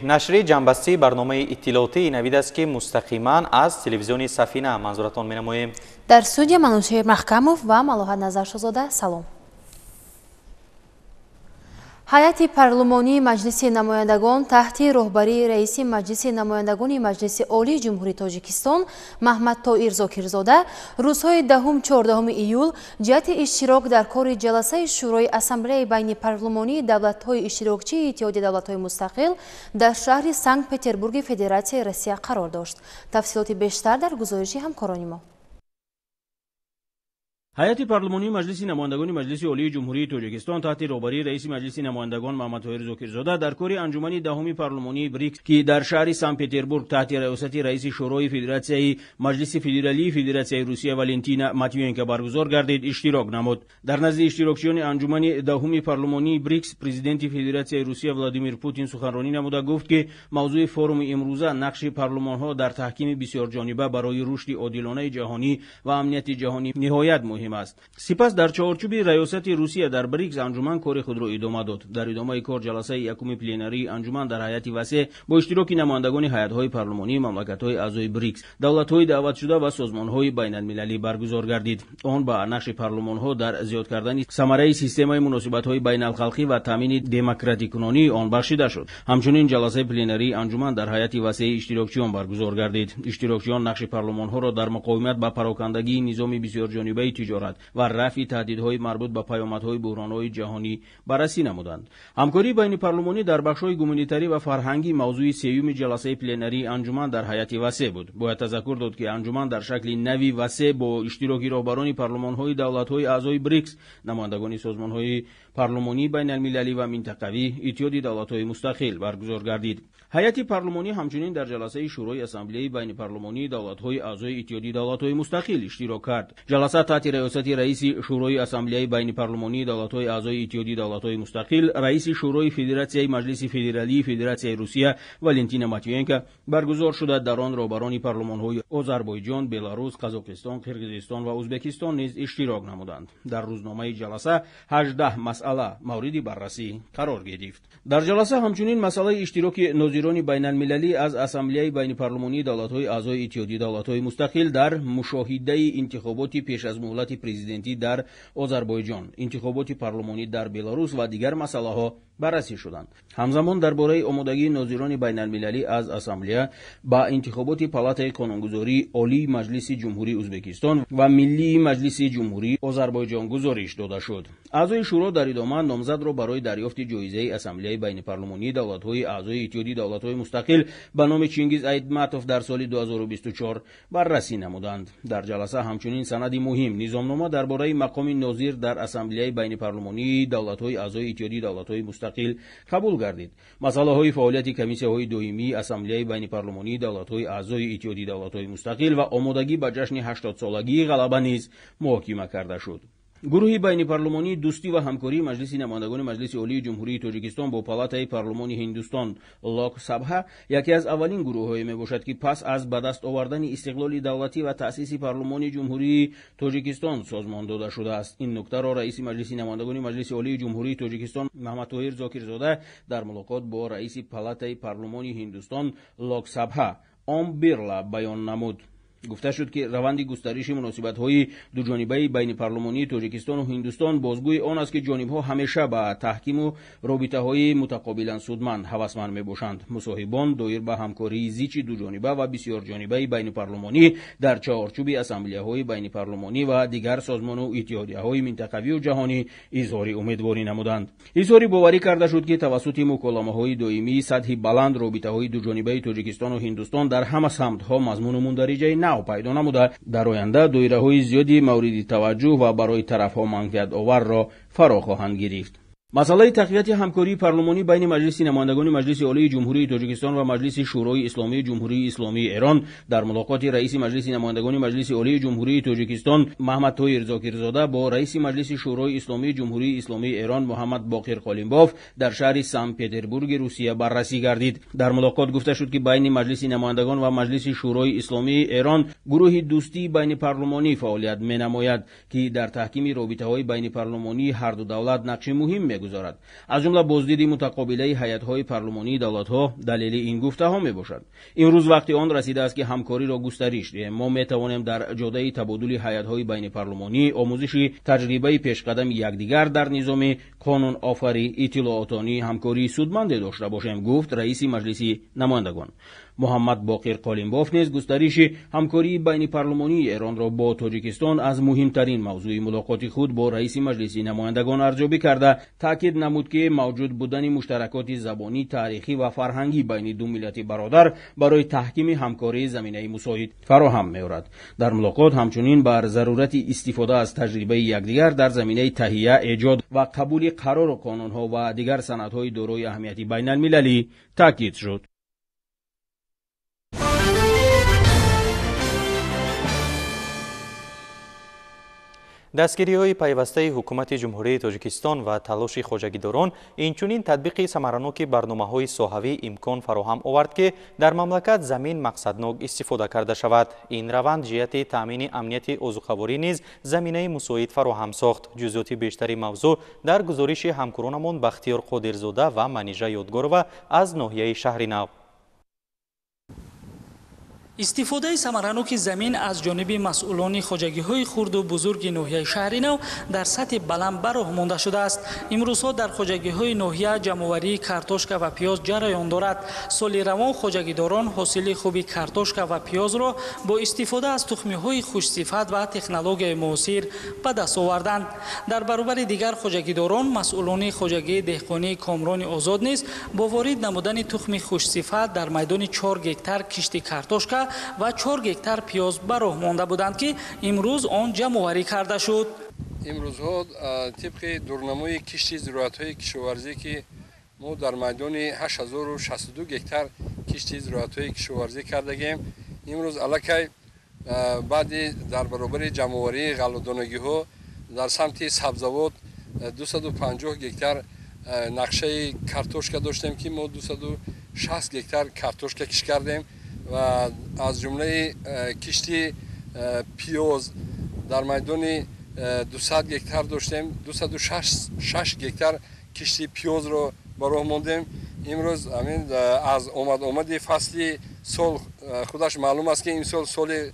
Нашри ҷамъбастии барномаи иттилоотии Навид аст, ки мустақиман аз телевизиони Сафина манзуратон менамоем. Дар студия Манучеҳр Маҳкамов ва Малоҳат Назаршозода. Салом. Ҳайати парлумонии Маҷлиси намояндагон таҳти роҳбарии раиси Маҷлиси намояндагони Маҷлиси Олии Ҷумҳурии Тоҷикистон Маҳмадтоир Зокирзода рӯзҳои 10-14 июл ҷиҳати иштирок дар кори ҷаласаи Шӯрои Ассамблеяи байнипарлумонии давлатҳои иштирокчии Иттиҳоди давлатҳои мустақил дар шаҳри Санкт-Петербурги Федератсияи Россия қарор дошт. Тафсилоти бештар дар гузориши ҳамкорони мо. Ҳайати парлумонии Маҷлиси намояндагони Маҷлиси Олии Ҷумҳурии Тоҷикистон таҳти роҳбарии раиси Маҷлиси намояндагон Маҳмадтоҳир Зокирзода дар кори анҷумани 10-уми парлумонии БРИКС, ки дар шаҳри Санкт-Петербург таҳти раёсати раиси Шӯрои Федератсияи Маҷлиси Федералии Федератсияи Русия Валентина Матвиенко баргузор гардид, иштирок намуд. Дар назди иштирокчиёни анҷумани 10-уми парлумонии БРИКС президенти Федератсияи Русия Владимир Путин суханронӣ намуда гуфт, ки мавзӯи форуми имрӯза нақши парлумонҳо дар таҳкими бисёрҷониба барои рушди одилонаи ҷаҳонӣ ва амнияти ҷаҳонӣ ниҳоят муҳим аст. Сипас дар чаҳорчӯби раёсати Русия дар БРИКС анҷуман кори худро идома дод. Дар идомаи кор ҷаласаи якуми пленарии анҷуман дар ҳайати васеъ бо иштироки намояндагони ҳайатҳои парлумонии мамлакатҳои аъзои БРИКС, давлатҳои даъватшуда ва созмонҳои байналмилалӣ баргузор гардид. Он ба нақши парлумонҳо дар зиёд кардани самараи системаи муносибатҳои байналхалқӣ ва таъмини демократикунонии он бахшида шуд. Ҳамчунин ҷаласаи пленарии анҷуман дар ҳайати васеи иштирокчиён баргузор гардид. Иштирокчиён нақши парлумонҳоро дар муқовимат ба парокандагии низоми бисёрҷонибаи тиҷорат ва рафъи таҳдидҳои марбут ба паёмадҳои буҳронҳои ҷаҳонӣ баррасӣ намуданд. Ҳамкории байнипарлумонӣ дар бахшҳои гуманитарӣ ва фарҳангӣ мавзӯи сеюми ҷаласаи пленарии анҷуман дар ҳайати васеъ буд. Бояд тазаккур дод, ки анҷуман дар шакли нави васеъ бо иштироки роҳбарони парлумонҳои давлатҳои аъзои БРИКС, намояндагони созмонҳои парлумонии байналмилалӣ ва минтақавӣ, Иттиҳоди давлатҳои мустақил баргузор гардид. Ҳайати парлумонӣ ҳамчунин дар ҷаласаи Шӯрои Ассамблеяи байнипарлумонии давлатҳои аъзои Иттиҳоди давлатҳои мустақил иштирок кард. Ҷаласа таҳти раёсати раиси Шӯрои Ассамблеяи байнипарлумонии давлатҳои аъзои Иттиҳоди давлатҳои мустақил, раиси Шӯрои Федератсияи Маҷлиси Федералии Федератсияи Русия Валентина Матвиенко баргузор шуда, дар он роҳбарони парлумонҳои Озарбойҷон, Беларус, Қазоқистон, Қирғизистон ва Ӯзбекистон низ иштирок намуданд. Дар рӯзномаи ҷаласа 18 масъала мавриди баррасӣ қарор гирифт. Дар ҷаласа ҳамчунин масъалаи иштироки нозирони байналмилалӣ аз Ассамблеяи байнипарлумонии давлатҳои аъзои Иттиҳоди давлатҳои мустақил дар мушоҳидаи интихоботи пеш аз муҳлати президентӣ дар Озарбойҷон, интихоботи парлумонӣ дар Беларус ва дигар масъалаҳо баррасӣ шуданд. Ҳамзамон дар бораи омодагии нозирони байналмилалӣ аз Ассамблея ба интихоботи Палатаи қонунгузории Олии Маҷлиси Ҷумҳурии Ӯзбекистон ва Миллии Маҷлиси Ҷумҳурии Озарбойҷон гузориш дода шуд. Аъзои шӯро дар идома номзадро барои дарёфти ҷоизаи Ассамблеяи байнипарлумонии давлатҳои аъзои Иттиҳоди давлатҳои мустақил ба номи Чингиз Айтматов дар соли 2024 баррасӣ намуданд. Дар ҷаласа ҳамчунин санади муҳим низомнома дар бораи мақоми нозир дар Ассамблеяи байнипарлумонии давлатҳои аъзои Иттиҳоди давлатҳои мустақил қабул гардид. Масъалаҳои фаъолияти комиссияҳои доимии Ассамблеяи байнипарлумонии давлатҳои аъзои Иттиҳоди давлатҳои мустақил ва омодагӣ ба ҷашни 80-солагии ғалаба низ муҳокима карда шуд. Гурӯҳи байнипарлумонии дӯстӣ ва ҳамкории Маҷлиси намояндагони Маҷлиси Олии Ҷумҳурии Тоҷикистон бо Палатаи парлумони Ҳиндустон Лок Сабҳа яке аз аввалин гурӯҳҳое мебошад, ки пас аз ба даст овардани истиқлоли давлатӣ ва таъсиси парлумони Ҷумҳурии Тоҷикистон созмон дода шудааст. Ин нуктаро раиси Маҷлиси намояндагони Маҷлиси Олии Ҷумҳурии Тоҷикистон Маҳмадтоҳир Зокирзода дар мулоқот бо раиси Палатаи парлумони Ҳиндустон Лок Сабҳа Ом Бирла баён намуд. Гуфта шуд, ки раванди густариши муносибатҳои дуҷонибаи байнипарлумонии Тоҷикистону Ҳиндустон бозгӯи он аст, ки ҷонибҳо ҳамеша ба таҳкиму робитаҳои мутақобилан судманд ҳавасманд мебошанд. Мусоҳибон доир ба ҳамкории зичи дуҷониба ва бисёрҷонибаи байнипарлумонӣ дар чаҳорчӯби ассамблеяҳои байнипарлумонӣ ва дигар созмону иттиҳодияҳои минтақавию ҷаҳонӣ изҳори умедворӣ намуданд. Изҳори боварӣ карда шуд, ки тавассути муколамаҳои доимии сатҳи баланд робитаҳои дуҷонибаи Тоҷикистону Ҳиндустон дар ҳама самтҳо мазмуну мундариҷаи нав пайдо намуда, дар оянда доираҳои зиёди мавриди таваҷҷӯҳ ва барои тарафҳо манфиатоварро фаро хоҳанд гирифт. Масъалаи тақвияти ҳамкории парлумонӣ байни Маҷлиси намояндагони Маҷлиси Олии Ҷумҳурии Тоҷикистон ва Маҷлиси Шӯрои Исломии Ҷумҳурии Исломии Эрон дар мулоқоти раиси Маҷлиси намояндагони Маҷлиси Олии Ҷумҳурии Тоҷикистон Маҳмадтоҳир Зокирзода бо раиси Маҷлиси Шӯрои Исломии Ҷумҳурии Исломии Эрон Муҳаммад Боқир Қолимбоф дар шаҳри Санкт-Петербурги Русия баррасӣ гардид. Дар мулоқот гуфта шуд, ки байни Маҷлиси намояндагон ва Маҷлиси Шӯрои Исломии Эрон гурӯҳи дӯстии байнипарлумонӣ фаъолият менамояд, ки дар таҳкими робитаҳои байнипарлумонии ҳарду давлат нақши муҳим мегузорад. мегузорад. Аз ҷумла боздиди мутақобилаи ҳайатҳои парлумонии давлатҳо далели ин гуфтаҳо мебошад. Имрӯз вақти он расидааст, ки ҳамкориро густариш диҳем. Мо метавонем дар ҷодаи табодули ҳайатҳои байнипарлумонӣ, омӯзиши таҷрибаи пешқадами якдигар дар низоми қонунофарӣ, иттилоотонӣ ҳамкории судманде дошта бошем, гуфт раиси Маҷлиси намояндагон. Муҳаммад Боқир Қолимбоф низ густариши ҳамкории байнипарлумонии Эронро бо Тоҷикистон аз муҳимтарин мавзӯи мулоқоти худ бо раиси Маҷлиси намояндагон арзёбӣ карда, таъкид намуд, ки мавҷуд будани муштаракоти забонӣ, таърихӣ ва фарҳангӣ байни ду миллати бародар барои таҳкими ҳамкории заминаи мусоид фароҳам меорад. Дар мулоқот ҳамчунин бар зарурати истифода аз таҷрибаи якдигар дар заминаи таҳия, эҷод ва қабули қарору қонунҳо ва дигар санадҳои дорои аҳамияти байналмилалӣ таъкид шуд. Дастгириҳои пайвастаи ҳукумати Ҷумҳурии Тоҷикистон ва талоши хоҷагидорон, инчунин татбиқи самараноки барномаҳои соҳавӣ имкон фароҳам овард, ки дар мамлакат замин мақсаднок истифода карда шавад. Ин раванд ҷиҳати таъмини амнияти озуқаворӣ низ заминаи мусоид фароҳам сохт. Ҷузъиёти бештари мавзӯъ дар гузориши ҳамкоронамон Бахтиёр Қодирзода ва Манижа Ёдгорова аз ноҳияи Шаҳри Нав. Истифодаи самараноки замин аз ҷониби масъулони хоҷагиҳои хурду бузурги ноҳияи Шаҳри Нав дар сатҳи баланд ба роҳ монда шудааст. Имрӯзҳо дар хоҷагиҳои ноҳия ҷамъоварии картошка ва пиёз ҷараён дорад. Соли равон хоҷагидорон ҳосили хуби картошка ва пиёзро бо истифода аз тухмиҳои хушсифат ва технологияи муосир ба даст оварданд. Дар баробари дигар хоҷагидорон, масъулони хоҷагии деҳқонии Комрони Озод низ бо ворид намудани тухми хушсифат дар майдони 4 гектар кишти картошка ва 4 гектар пиёз ба роҳ монда буданд, ки имрӯз он ҷамъоварӣ карда шуд. Имрӯзҳо тибқи дурнамои кишти зироатҳои кишоварзӣ, ки мо дар майдони 8062 гектар кишти зироатҳои кишоварзӣ кардагем, имрӯз аллакай баъди дар баробари ҷамъоварии ғаллодонагиҳо дар самти сабзавот 250 гектар нақшаи картошка доштем, ки мо 260 гектар картошка кишт кардем ва аз ҷумлаи кишти пиёз дар майдони 200 гектар доштем, 206 гектар кишти пиёзро ба роҳ мондем. Имрӯз ҳамин аз омад-омади фасли сол худаш маълум аст, ки имсол соли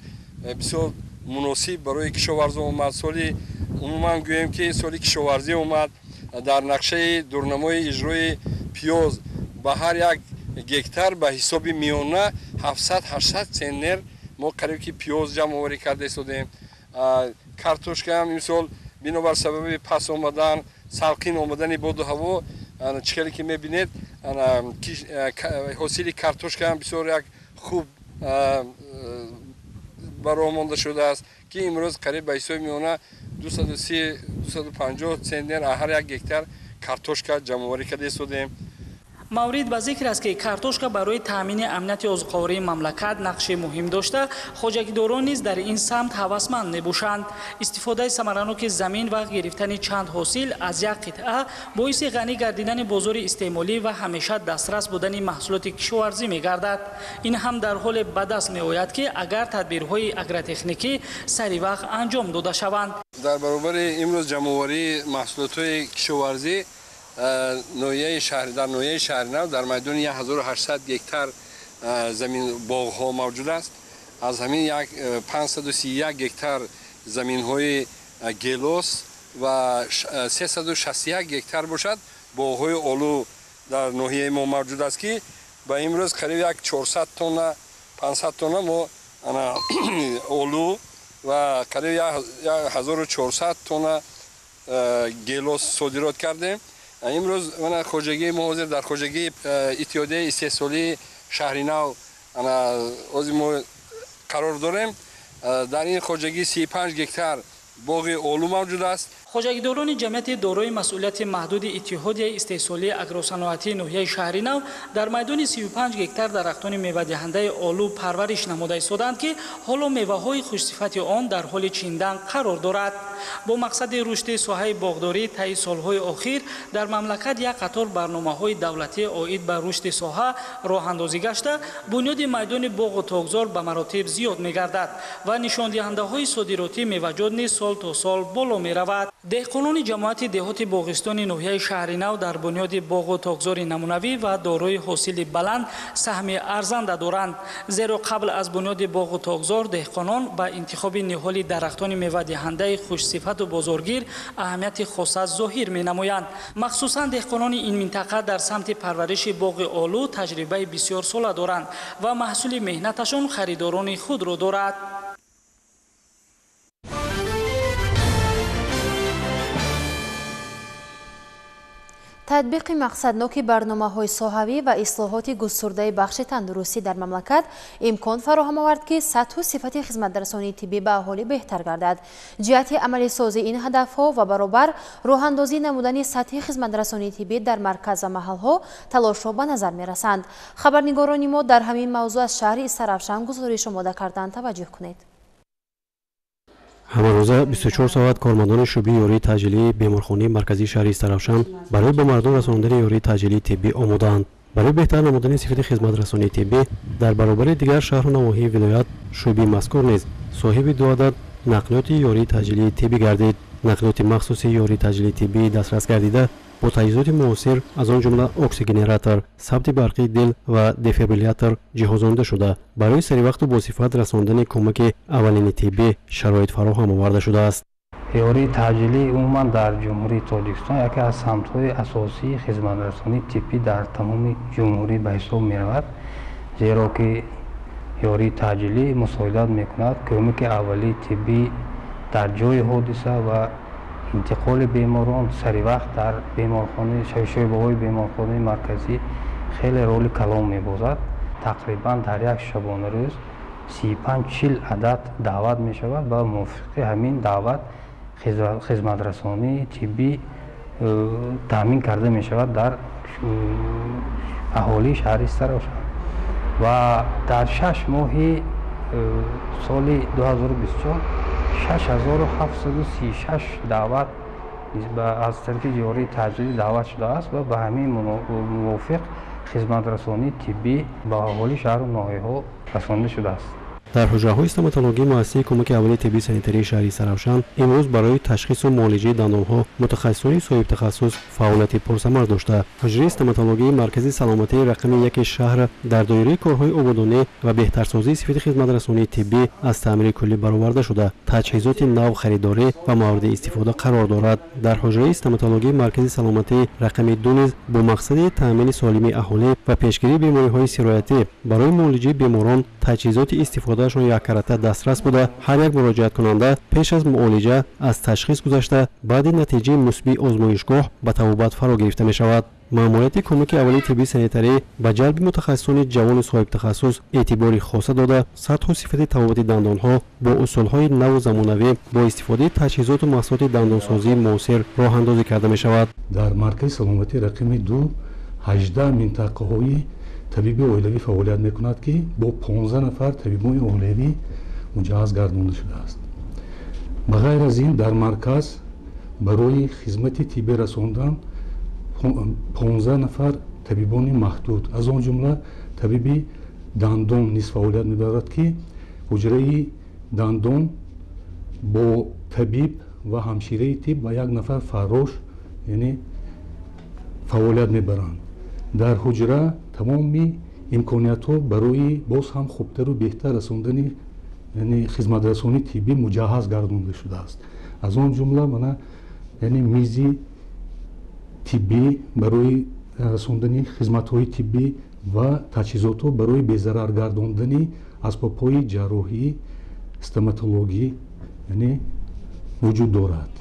бисёр муносиб барои кишоварзо омад. Соли умуман гӯем, ки соли кишоварзӣ омад. Дар нақшаи дурнамои иҷрои пиёз ба ҳар як гектар ба ҳисоби миёна 700-800 центнер мо қариб ки пиёз ҷамъоварӣ карда истодем. Картошкаам имсол бинобар сабаби пас омадан, салқин омадани боду ҳаво, чӣ хеле ки мебинед, ҳосили картошкаам бисёр як хуб ба роҳ монда шудааст, ки имрӯз қариб ба ҳисоби миёна 230-250 центнер ҳар як гектар картошка ҷамъоварӣ карда истодем. Маврид ба зикр аст, ки картошка барои таъмини амнияти озуқавории мамлакат нақши муҳим дошта, хоҷагидорон низ дар ин самт ҳавасманд мебошанд. Истифодаи самараноки замин ва гирифтани чанд ҳосил аз як қитъа боиси ғанӣ гардидани бозори истеъмолӣ ва ҳамеша дастрас будани маҳсулоти кишоварзӣ мегардад. Ин ҳам дар ҳоле ба даст меояд, ки агар тадбирҳои агротехникӣ сари вақт анҷом дода шаванд. Дар баробари имрӯз ҷамъоварии маҳсулотҳои кишоварзӣ дар ноҳияи Шаҳри Нав дар майдони 1800 гектар замин боғҳо мавҷуд аст. Аз ҳамин 531 гектар заминҳои гелос ва 361 гектар бошад боғҳои олу дар ноҳияи мо мавҷуд аст, ки ба имрӯз қариб як 400 тонна 500 тонна мо олу ва қариб 1400 тонна гелос содирот кардем. Имрӯз мана хоҷагии мо ҳозир дар хоҷагии иттиҳодияи истеҳсолии Шаҳри Нав ҳозир мо қарор дорем. Дар ин хоҷагӣ 35 гектар боғи олу мавҷуд аст. Хоҷагидорони ҷамъияти дорои масъулияти маҳдуди иттиҳодияи истеҳсолии агросаноатии ноҳияи Шаҳри Нав дар майдони 35 гектар дарахтони мевадиҳандаи олу парвариш намуда истоданд, ки ҳоло меваҳои хушсифати он дар ҳоли чиндан қарор дорад. Бо мақсади рушди соҳаи боғдорӣ таи солҳои охир дар мамлакат як қатор барномаҳои давлатӣ оид ба рушди соҳа роҳандозӣ гашта, бунёди майдони боғу токзор ба маротиб зиёд мегардад ва нишондиҳандаҳои содиротии меваҷот низ сол то сол боло меравад. Деҳқонони ҷамоати деҳоти Боғистони ноҳияи Шаҳринав дар бунёди боғу токзори намунавӣ ва дорои ҳосили баланд саҳми арзанда доранд. Зеро қабл аз бунёди боғу токзор деҳқонон ба интихоби ниҳоли дарахтони мевадиҳандаи хушсифату бозоргир аҳамияти хоса зоҳир менамоянд. Махсусан деҳқонони ин минтақа дар самти парвариши боғи олу таҷрибаи бисёрсола доранд ва маҳсули меҳнаташон харидорони худро дорад. Татбиқи мақсадноки барномаҳои соҳавӣ ва ислоҳоти густурдаи бахши тандурустӣ дар мамлакат имкон фароҳам овард, ки сатҳу сифати хизматрасонии тиббӣ ба аҳолӣ беҳтар гардад. Ҷиҳати амалисозии ин ҳадафҳо ва баробар роҳандозӣ намудани сатҳи хизматрасонии тиббӣ дар марказ ва маҳалҳо талошҳо ба назар мерасанд. Хабарнигорони мо дар ҳамин мавзӯъ аз шаҳри Истаравшан гузориш омода карданд. Таваҷҷӯҳ кунед. Ҳамарӯза 24 соат кормандони шӯъбаи ёрии таъҷилии беморхонаи марказии шаҳри Истаравшан барои ба мардум расондани ёрии таъҷилии тиббӣ омодаанд. Барои беҳтар намудани сифати хизматрасонии тиббӣ дар баробари дигар шаҳру навоҳии вилоят шӯъбаи мазкур низ соҳиби ду адад нақлиёти ёрии таъҷилии тиббӣ гардид. Нақлиёти махсуси ёрии таъҷилии тиббӣ дастрас гардида бо таҷҳизоти муосир, аз он ҷумла оксигенератор, сабти барқии дил ва дефибриллятор ҷиҳозонда шуда, барои саривақту босифат расондани кӯмаки аввалини тиббӣ шароит фароҳам оварда шудааст. Ёрии таъҷилӣ умуман дар Ҷумҳурии Тоҷикистон яке аз самтҳои асосии хизматрасонии тиббӣ дар тамоми ҷумҳурӣ ба ҳисоб меравад, зеро ки ёрии таъҷилӣ мусоидат мекунад кӯмаки аввалии тиббӣ дар ҷои ҳодиса ва интиқоли беморон саривақт дар беморхонаи шӯъбаҳои беморхонаи марказӣ хеле роли калон мебозад. Тақрибан дар як шабонарӯз 35-40 адад даъват мешавад ва мувофиқи ҳамин даъват хизматрасонии тиббӣ таъмин карда мешавад дар аҳолии шаҳри Истаравшан. Ва дар 6 моҳи соли 2024 6736 даъват аз тарафи ёрии таъҷилӣ даъват шудааст ва ба ҳамин мувофиқ хизматрасонии тиббӣ ба аҳолии шаҳру ноҳияҳо расонда шудааст. Дар ҳуҷраҳои стоматологии муассисаи кӯмаки аввалии тиббии санитарии шаҳри Истаравшан имрӯз барои ташхису муолиҷаи дандонҳо мутахассисони соҳибтахассус фаъолияти пурсамар дошта, ҳуҷраи стоматологии маркази саломатии рақами яки шаҳр дар доираи корҳои ободонӣ ва беҳтарсозии сифати хизматрасонии тиббӣ аз таъмири куллӣ бароварда шуда, таҷҳизоти нав харидорӣ ва мавриди истифода қарор дорад. Дар ҳуҷраи стоматологии маркази саломатии рақами ду низ бо мақсади таъмини солимии аҳолӣ ва пешгирии бемориҳои сироятӣ барои муолиҷаи беморон таҷҳизоти истифода шон яккарата дастрас буда, ҳар як муроҷиаткунанда пеш аз муолиҷа аз ташхис гузашта, баъди натиҷаи мусбии озмоишгоҳ ба табобат фаро гирифта мешавад. Маъмурияти кӯмаки аввалии тиббии санитарӣ ба ҷалби мутахассисони ҷавону соҳибтахассус эътибори хоса дода, сатҳу сифати табобати дандонҳо бо усулҳои наву замонавӣ бо истифодаи таҷҳизоту маҳсулоти дандонсозии муосир роҳандозӣ карда мешавад. Дар маркази саломатии рақами ду 18 минтақаҳои табиби оилавӣ фаъолият мекунад, ки бо 15 нафар табибони оилавӣ муҷаҳҳаз гардонда шудааст. Ба ғайр аз ин, дар марказ барои хизмати тиббӣ расондан 15 нафар табибони маҳдуд, аз он ҷумла табиби дандон низ фаъолият мебарад, ки ҳуҷраи дандон бо табиб ва ҳамшираи тиб ва як нафар фаррош, яъне фаъолият мебаранд. Дар ҳуҷра тамоми имкониятҳо барои боз ҳам хубтару беҳтар расондани, яъне хизматрасонии тиббӣ муҷаҳҳаз гардонда шудааст. Аз он ҷумла мана, яъне мизи тиббӣ барои расондани хизматҳои тиббӣ ва таҷҳизотҳо барои безарар гардондани асбобҳои ҷарроҳӣ, стоматологӣ, яъне вуҷуд дорад.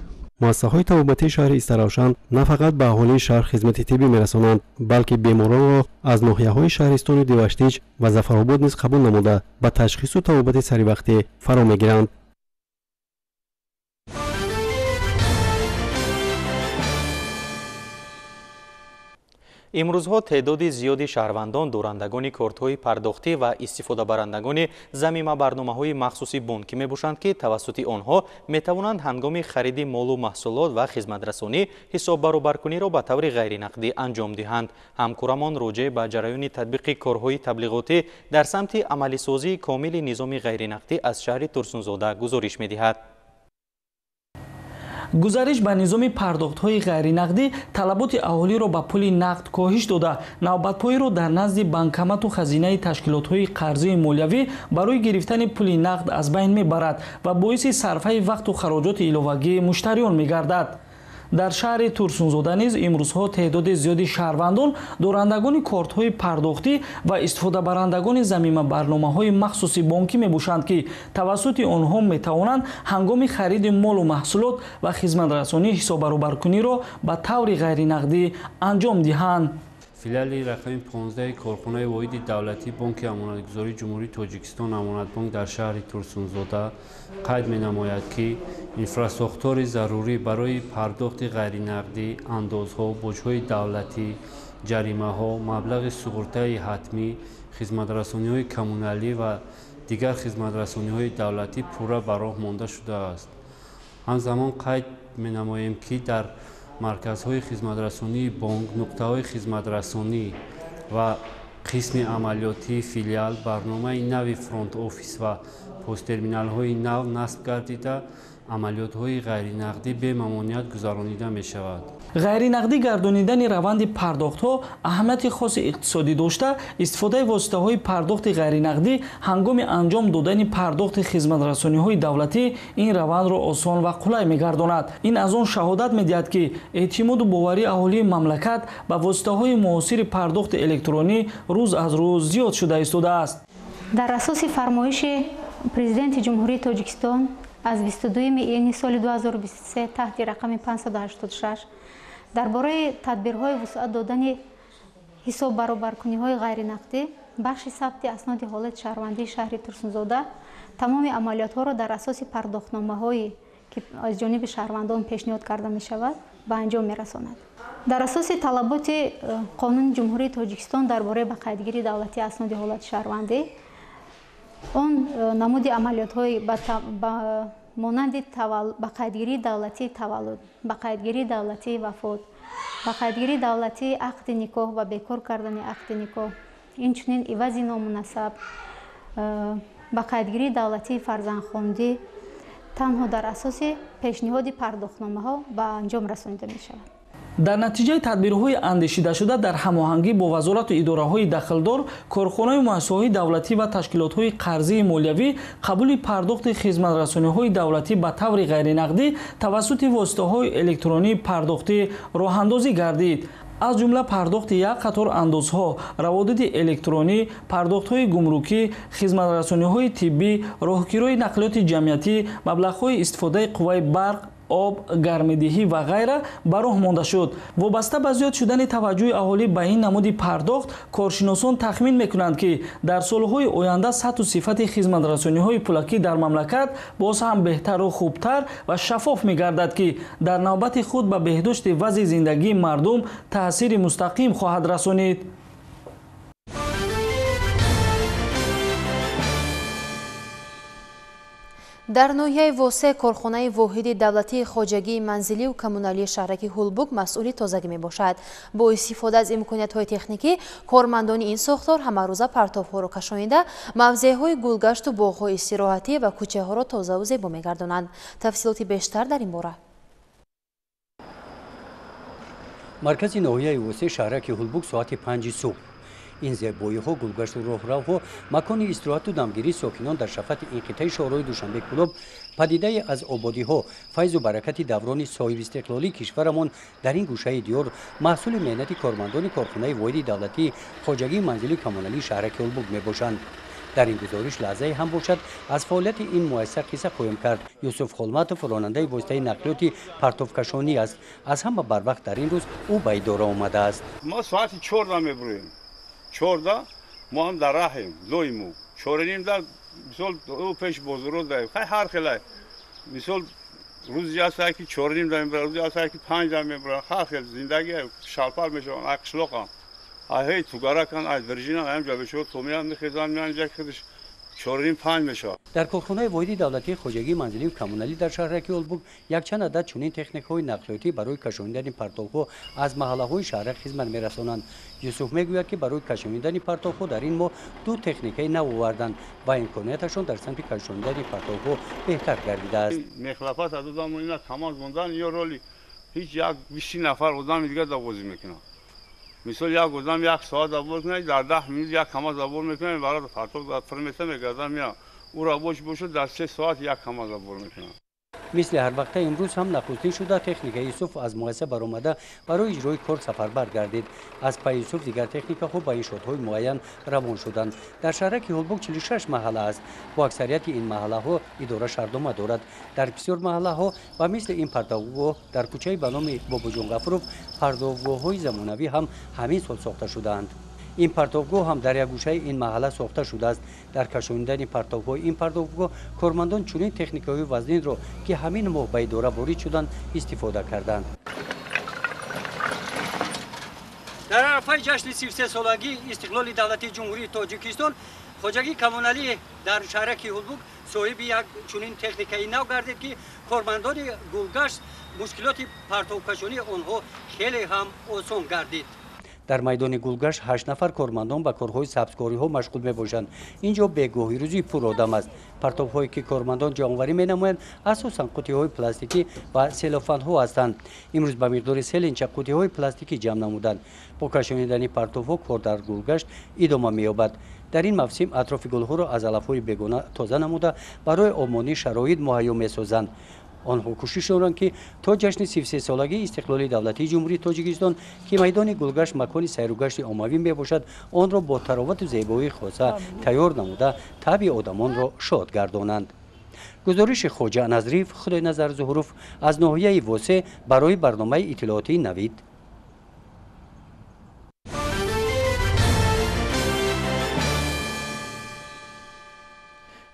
Муассисаҳои табобатии шаҳри Истаравшан на фақат ба аҳолии шаҳр хизмати тиббӣ мерасонанд, балки беморонро аз ноҳияҳои шаҳристони Деваштич ва Зафаробод низ қабул намуда, ба ташхису табобати саривақтӣ фаро мегиранд. Имрӯзҳо теъдоди зиёди шаҳрвандон дорандагони кортҳои пардохтӣ ва истифодабарандагони замима барномаҳои махсуси бонкӣ мебошанд, ки тавассути онҳо метавонанд ҳангоми хариди молу маҳсулот ва хизматрасонӣ ҳисоббаробаркуниро ба таври ғайринақдӣ анҷом диҳанд. Ҳамкорамон роҷеъ ба ҷараёни татбиқи корҳои таблиғотӣ дар самти амалисозии комили низоми ғайринақдӣ аз шаҳри Турсунзода гузориш медиҳад. Гузариш ба низоми пардохтҳои ғайринақдӣ талаботи аҳолиро ба пули нақд коҳиш дода, навбатпоиро дар назди банкомату хазинаи ташкилотҳои қарзии молиявӣ барои гирифтани пули нақд аз байн мебарад ва боиси сарфаи вақту хароҷоти иловагии муштариён мегардад. Дар шаҳри Турсунзода низ имрӯзҳо теъдоди зиёди шаҳрвандон дорандагони кортҳои пардохтӣ ва истифодабарандагони замима барномаҳои махсуси бонкӣ мебошанд, ки тавассути онҳо метавонанд ҳангоми хариди молу маҳсулот ва хизматрасонӣ ҳисоббаробаркуниро ба таври ғайринақдӣ анҷом диҳанд. Филиали рақами 15 корхонаи воҳиди давлатии Бонки Амонатгузории Ҷумҳурии Тоҷикистон Амонатбонк дар шаҳри Турсунзода қайд менамояд, ки инфрасохтори зарурӣ барои пардохти ғайринақдӣ, андозҳо, боҷҳои давлатӣ, ҷаримаҳо, маблағи суғуртаи ҳатмӣ, хизматрасониҳои коммуналӣ ва дигар хизматрасониҳои давлатӣ пурра ба роҳ монда шудааст. Ҳамзамон қайд менамоем, ки дар марказҳои хизматрасонии бонк, нуқтаҳои хизматрасонӣ ва қисми амалиётии филиал барномаи нави фронт-офис ва посттерминалҳои нав насб гардида, амалиётҳои ғайринақдӣ бемамоният гузаронида мешавад. Ғайринақдӣ гардонидани раванди пардохтҳо аҳамияти хоси иқтисодӣ дошта, истифодаи воситаҳои пардохти ғайринақдӣ ҳангоми анҷом додани пардохти хизматрасониҳои давлатӣ ин равандро осон ва қулай мегардонад. Ин аз он шаҳодат медиҳад, ки эътимоду боварии аҳолии мамлакат ба воситаҳои муосири пардохти электронӣ рӯз аз рӯз зиёд шуда истодааст. Дар асоси фармоиши Президенти Ҷумҳурии Тоҷикистон аз 22 июни соли 2023 таҳти рақами 586 дар бораи тадбирҳои вусъат додани ҳисоббаробаркуниҳои ғайринақдӣ бахши сабти асноди ҳолати шаҳрвандии шаҳри Турсунзода тамоми амалиётҳоро дар асоси пардохтномаҳое, ки аз ҷониби шаҳрвандон пешниҳод карда мешавад, ба анҷом мерасонад. Дар асоси талаботи Қонуни Ҷумҳурии Тоҷикистон дар бораи ба қайдгирии давлатии асноди ҳолати шаҳрвандӣ он намуди амалиётҳои ба монанди ба қайдгирии давлатии таваллуд, ба қайдгирии давлатии вафот, ба қайдгирии давлатии ақди никоҳ ва бекор кардани ақди никоҳ, инчунин ивази ному насаб, ба қайдгирии давлатии фарзандхондӣ танҳо дар асоси пешниҳоди пардохтномаҳо ба анҷом расонида мешавад. Дар натиҷаи тадбирҳои андешидашуда дар ҳамоҳангӣ бо вазорату идораҳои дахлдор, корхонаи муассисаҳои давлатӣ ва ташкилотҳои қарзии молиявӣ қабули пардохти хизматрасониҳои давлатӣ ба таври ғайринақдӣ тавассути воситаҳои электронии пардохтӣ роҳандозӣ гардид. Аз ҷумла пардохти як қатор андозҳо, раводиди электронӣ, пардохтҳои гумрукӣ, хизматрасониҳои тиббӣ, роҳкирои нақлиёти ҷамъиятӣ, маблағҳои истифодаи қувваи барқ, об, гармидиҳӣ ва ғайра ба роҳ монда шуд. Вобаста ба зиёд шудани таваҷҷӯҳи аҳолӣ ба ин намуди пардохт, коршиносон тахмин мекунанд, ки дар солҳои оянда сатҳу сифати хизматрасониҳои пулакӣ дар мамлакат боз ҳам беҳтару хубтар ва шаффоф мегардад, ки дар навбати худ ба беҳдошти вазъи зиндагии мардум таъсири мустақим хоҳад расонид. Дар ноҳияи Восе корхонаи воҳиди давлатии хоҷагии манзилию коммуналии шаҳраки Ҳулбук масъули тозагӣ мебошад. Бо истифода аз имкониятҳои техникӣ кормандони ин сохтор ҳамарӯза партовҳоро кашонида, мавзеъҳои гулгашту боғҳои истироҳатӣ ва кӯчаҳоро тозаву зебо мегардонанд. Тафсилоти бештар дар ин бора. Маркази ноҳияи Восе шаҳраки Ҳулбук соати 5 субҳ. Ин зебоиҳо, гулгашту роҳравҳо, макони истироҳату дамгирии сокинон дар шафати ин қитъаи шоҳрои Душанбе Кӯлоб падидае аз ободиҳо, файзу баракати даврони соҳибистиқлолии кишварамон дар ин гӯшаи диёр маҳсули меҳнати кормандони корхонаи воҳиди давлатии хоҷагии манзилии коммуналии шаҳраки Ҳулбук мебошанд. Дар ин гузориш лаҳзае ҳам бошад аз фаъолияти ин муассиса қисса хоҳем кард. Юсуф Холматов ронандаи воситаи нақлиёти партовкашонӣ аст. Аз ҳама барвақт дар ин рӯз ӯ ба идора омадааст. Мо соати 4 мебурем. 4 мо ҳам дар раҳем, зоиму. 4:30 мисол пеш бозоро даем. Хай ҳар хелай. Мисол рӯзе аст ки 4:30 мебарад, рӯзе аст ки 5 мебарад. Ҳар хел зиндагӣ шалпар мешаванд, ай қишлоқам. Ай тугаракан, ай Виржина, ай ҷабешо томиям мехезан, меан ҷа худаш 4.5 мешавад. Дар корхонаи воҳиди давлатии хоҷагии манзилию коммуналӣ дар шаҳраки Ҳулбук якчанд адад чунин техникаҳои нақлиётӣ барои кашонидани партовҳо аз маҳаллаҳои шаҳрак хизмат мерасонанд. Юсуф мегӯяд, ки барои кашонидани партовҳо дар ин моҳ ду техникаи нав оварданд ва имконияташон дар самти кашонидани партовҳо беҳтар гардидааст. Мехлафат аз одам ина камаз мондан ё роли ҳеҷ як 20 нафар одами дигар давозӣ мекунад. Мисол як одам як соат забор мекунад, дар 10 минут як камаз забор мекунад, барои партов дар пур мета мегардад, меояд. Ӯ рабоч бошад, дар 3 соат як камаз забор мекунад. Мисли ҳар вақта имрӯз ҳам нахустин шуда техникаи Юсуф аз муассиса баромада барои иҷрои кор сафарбар гардид. Аз пайи Юсуф дигар техникаҳо ба иншоотҳои муайян равон шуданд. Дар шаҳраки Ҳулбук 46 маҳалла аст. Бо аксарияти ин маҳаллаҳо идора шаҳрнома дорад. Дар бисёр маҳаллаҳо ва мисли ин партовгоҳ дар кӯчаи ба номи Бобоҷон Ғафуров партовгоҳҳои замонавӣ ҳам ҳамин сол сохта шудаанд. Ин партовгоҳ ҳам дар як гӯшаи ин маҳалла сохта шудааст. Дар кашонидани партовҳои ин партовгоҳ кормандон чунин техникаҳои вазнинро, ки ҳамин моҳ ба идора ворид шуданд, истифода карданд. Дар арафаи ҷашни 33-солагии истиқлоли давлатии Ҷумҳурии Тоҷикистон хоҷагии коммуналӣ дар шаҳраки Ҳулбук соҳиби як чунин техникаи нав гардид, ки кормандони гулгашт мушкилоти партовкашонии онҳо хеле ҳам осон гардид. Дар майдони гулгашт 8 нафар кормандон ба корҳои сабзкориҳо машғул мебошанд. Ин ҷо бегоҳи рӯзӣ пур одам аст. Партовҳое ки кормандон ҷамъоварӣ менамоянд, асосан қутиҳои пластикӣ ва селофанҳо ҳастанд. Имрӯз ба миқдори се ленча қутиҳои пластикӣ ҷамъ намуданд. Бо кашонидани партовҳо кор дар гулгашт идома меёбад. Дар ин мавсим атрофи гулҳоро аз алафҳои бегона тоза намуда барои обмонӣ шароит муҳайё месозанд. Онҳо кӯшиш доранд, ки то ҷашни 33-солагии истиқлоли давлатии Ҷумҳурии Тоҷикистон, ки майдони гулгашт макони сайругашти оммавӣ мебошад, онро бо таровату зебоии хоса тайёр намуда табъи одамонро шод гардонанд. Гузориши Хоҷа Назриев, Худойназар Зуҳуров аз ноҳияи Восе барои барномаи иттилоотии Навид.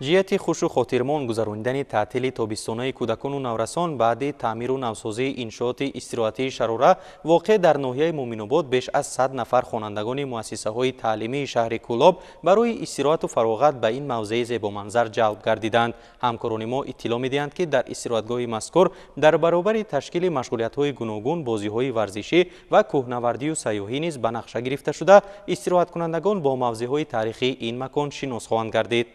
Ҷиҳати хушу хотирмон гузаронидани таътили тобистонаи кӯдакону наврасон баъди таъмиру навсозии иншооти истироҳатии Шарора воқеъ дар ноҳияи Муъминобод беш аз 100 нафар хонандагони муассисаҳои таълимии шаҳри Кӯлоб барои истироҳату фароғат ба ин мавзеи зебоманзар ҷалб гардиданд. Ҳамкорони мо иттилоъ медиҳанд, ки дар истироҳатгоҳи мазкур дар баробари ташкили машғулиятҳои гуногун, бозиҳои варзишӣ ва кӯҳнавардию сайёҳӣ низ ба нақша гирифта шуда, истироҳаткунандагон бо мавзеъҳои таърихии ин макон шинос хоҳанд гардид.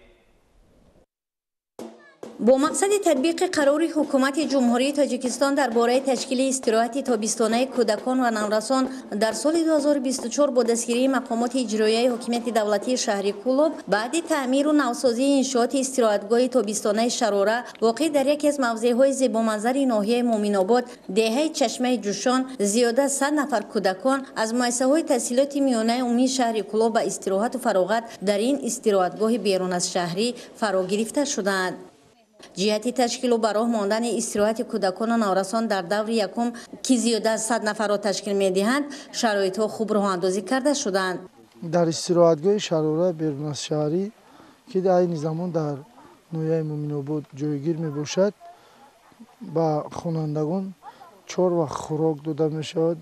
Бо мақсади татбиқи қарори ҳукумати Ҷумҳурии Тоҷикистон дар бораи ташкили истироҳати тобистонаи кӯдакон ва наврасон дар соли 2024 бо дастгирии мақомоти иҷроияи ҳокимияти давлатии шаҳри Кӯлоб баъди таъмиру навсозии иншооти истироҳатгоҳи тобистонаи Шарора воқеъ дар яке аз мавзеъҳои зебоманзари ноҳияи Муъминобод, деҳаи Чашмаи Ҷӯшон, зиёда аз 100 нафар кӯдакон аз муассисаҳои таҳсилоти миёнаи умумии шаҳри Кӯлоб ба истироҳату фароғат дар ин истироҳатгоҳи берун аз шаҳрӣ фаро гирифта шуданд. Ҷиҳати ташкилу ба роҳ мондани истироҳати кӯдакону наврасон дар даври якум, ки зиёда аз 100 нафарро ташкил медиҳанд, шароитҳо хуб роҳандозӣ карда шуданд. Дар истироҳатгоҳи Шарора берун аз шаҳрӣ, ки дар айни замон дар ноҳияи Муъминобод ҷойгир мебошад, ба хонандагон 4 вақт хӯрок дода мешавад.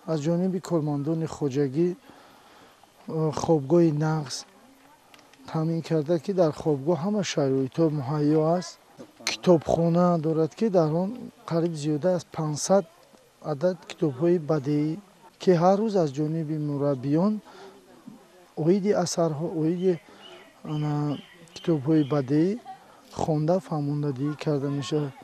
Аз ҷониби кормандони хоҷагӣ хобгоҳи нағз таъмин карда, ки дар хобгоҳ ҳама шароитҳо муҳайё аст. Китобхона дорад, ки дар он қариб зиёда аз 500 адад китобҳои бадеӣ, ки ҳар рӯз аз ҷониби мураббиён оиди асарҳо, оиди китобҳои бадеӣ хонда фаҳмондадиҳӣ карда мешавад.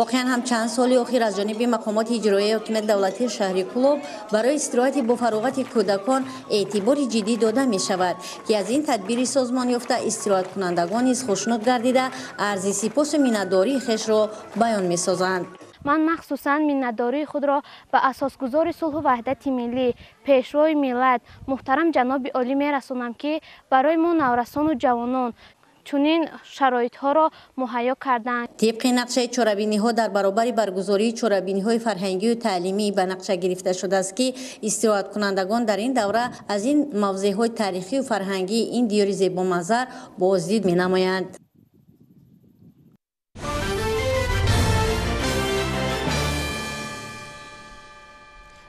Воқеан ҳам чанд соли охир аз ҷониби мақомоти иҷроияи ҳокимияти давлатии шаҳри Кӯлоб барои истироҳати бофароғати кӯдакон эътибори ҷиддӣ дода мешавад, ки аз ин тадбири созмон ёфта истироҳаткунандагон низ хушнуд гардида арзи сипосу миннатдории хешро баён месозанд. Ман махсусан миннатдории худро ба асосгузори сулҳу ваҳдати миллӣ, пешвои миллат, муҳтарам ҷаноби олӣ мерасонам, ки барои мо наврасону ҷавонон чунин шароитҳоро муҳайё карданд. Тибқи нақшаи чорабиниҳо дар баробари баргузории чорабиниҳои фарҳангию таълимӣ ба нақша гирифта шудааст, ки истироҳаткунандагон дар ин давра аз ин мавзеъҳои таърихию фарҳангии ин диёри зебоманзар боздид менамоянд.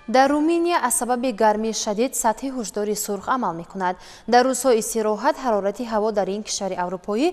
Дар Руминия аз сабаби гармии шадид сатҳи ҳушдори сурх амал мекунад. Дар рӯзҳои истироҳат ҳарорати ҳаво дар ин кишвари аврупоӣ